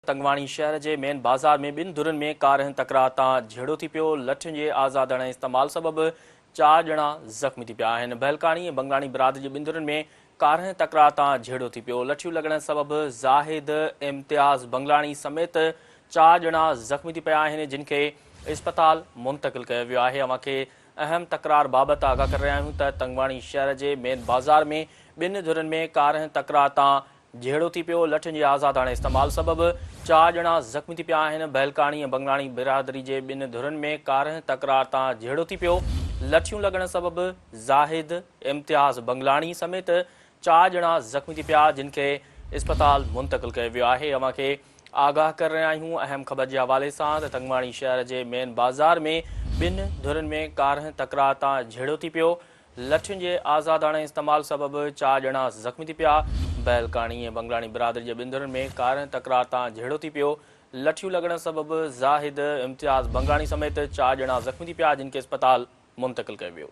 تنگواڻي شهر جي مين بازار ۾ ٻن ڌرين ۾ ڪارنهن تڪرار تان جهيڙو ٿي پيو، لٺين جي آزاداڻي استعمال سبب چار ڄڻا زخمي ٿي پيا آهن، بهلڪاڻي ۽ بنگلاڻي برادري جي ٻن ڌرين ۾ ڪارنهن تڪرار تان جهيڙو ٿي پيو، لٺيون لڳڻ سبب زاهد امتياز بنگلاڻي سميت چار ڄڻا زخمي ٿي پيا آهن، جن کي اسپتال منتقل ڪيو ويو آهي، اوهان کي اهم تڪرار بابت آگاهه ڪري رهيا آهيون ته تنگواڻي شهر جي مين بازار ۾ ٻن ڌرين ۾ ڪارنهن تڪرار تان جهيڙو ٿي پيو، لٺين جي آزاداڻي استعمال سبب چار ڄڻا زخمي ٿي پيا آهن، بهلڪاڻي ۽ بنگلاڻي برادري جي ٻن ڌرين ۾ ڪارنهن تڪرار تان جهيڙو ٿي پيو، لٺيون لڳڻ سبب زاهد امتياز بنگلاڻي سميت چار ڄڻا زخمي ٿي پيا، جن کي اسپتال منتقل ڪيو ويو آهي، اوهان کي آگاهه ڪري رهيا آهيون اهم خبر جي حوالي سان ته تنگواڻي شهر جي مين بازار ۾ ٻن ڌرين ۾ ڪارنهن تڪرار تان جهيڙو ٿي پيو، لٺين جي آزاداڻي استعمال سبب چار ڄڻا زخمي ٿي پيا، بهلڪاڻي ۽ بنگلاڻي برادري جي ٻن ڌرين ۾ ڪارنهن تڪرار تان جهيڙو ٿي پيو، لٺيون لڳڻ سبب زاهد امتياز بنگلاڻي سميت چار ڄڻا زخمي ٿي پيا جن کي اسپتال منتقل ڪيو ويو.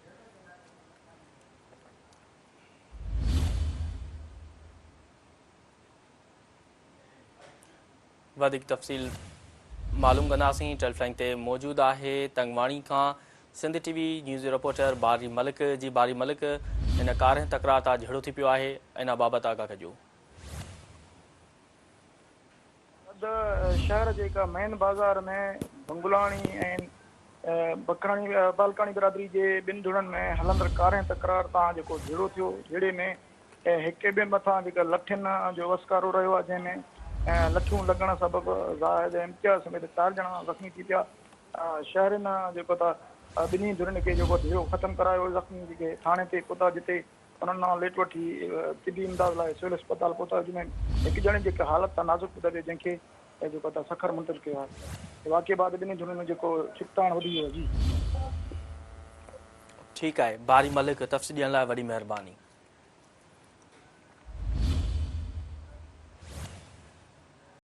وڌيڪ تفصيل معلوم ڪنداسين ٽيلف لائين تي موجود آهي تنگواڻي کان سنڌ ٽي وي نيوز جو رپورٽر باري ملڪ جي باري ملڪ هن ڪارنهن تڪرار تان جهيڙو ٿي پيو آهي ان بابت آگاهه ڪجو. حد شهر جي هڪ مين بازار ۾ بنگلاڻي ۽ بکراڻي بالڪاڻي برادري جي ٻن ڌڙن ۾ هلندڙ ڪارنهن تڪرار تان جيڪو جهيڙو ٿيو جهيڙي ۾ هڪ ٻئي مٿان جيڪا لٺين جو وسڪارو رهيو آهي جنهن ۾ لٺيون لڳڻ سبب زاهد ۽ امتياز سميت چار ڄڻا زخمي ٿي پيا شهرين جيڪو ته ٻنهي ڌرين کي جيڪو جهيڙو ختم ڪرايو زخمي جيڪي ٿاڻي تي پهتا جتي انهن مان ليٽ وٺي طبي امداد لاء سول اسپتال پهتا جنهن ۾ هڪ ڄڻي جي حالت نازڪ ٻڌائي وئي جنهن کي جيڪو ته سکر منتقل ڪيو آهي واقعي بعد ٻنهي ڌرين ۾ جيڪو ڇڪتاڻ وڌي ويو جي. ٺيڪ آهي باري ملڪ تفصيل ڏيڻ لاء وڏي مهرباني.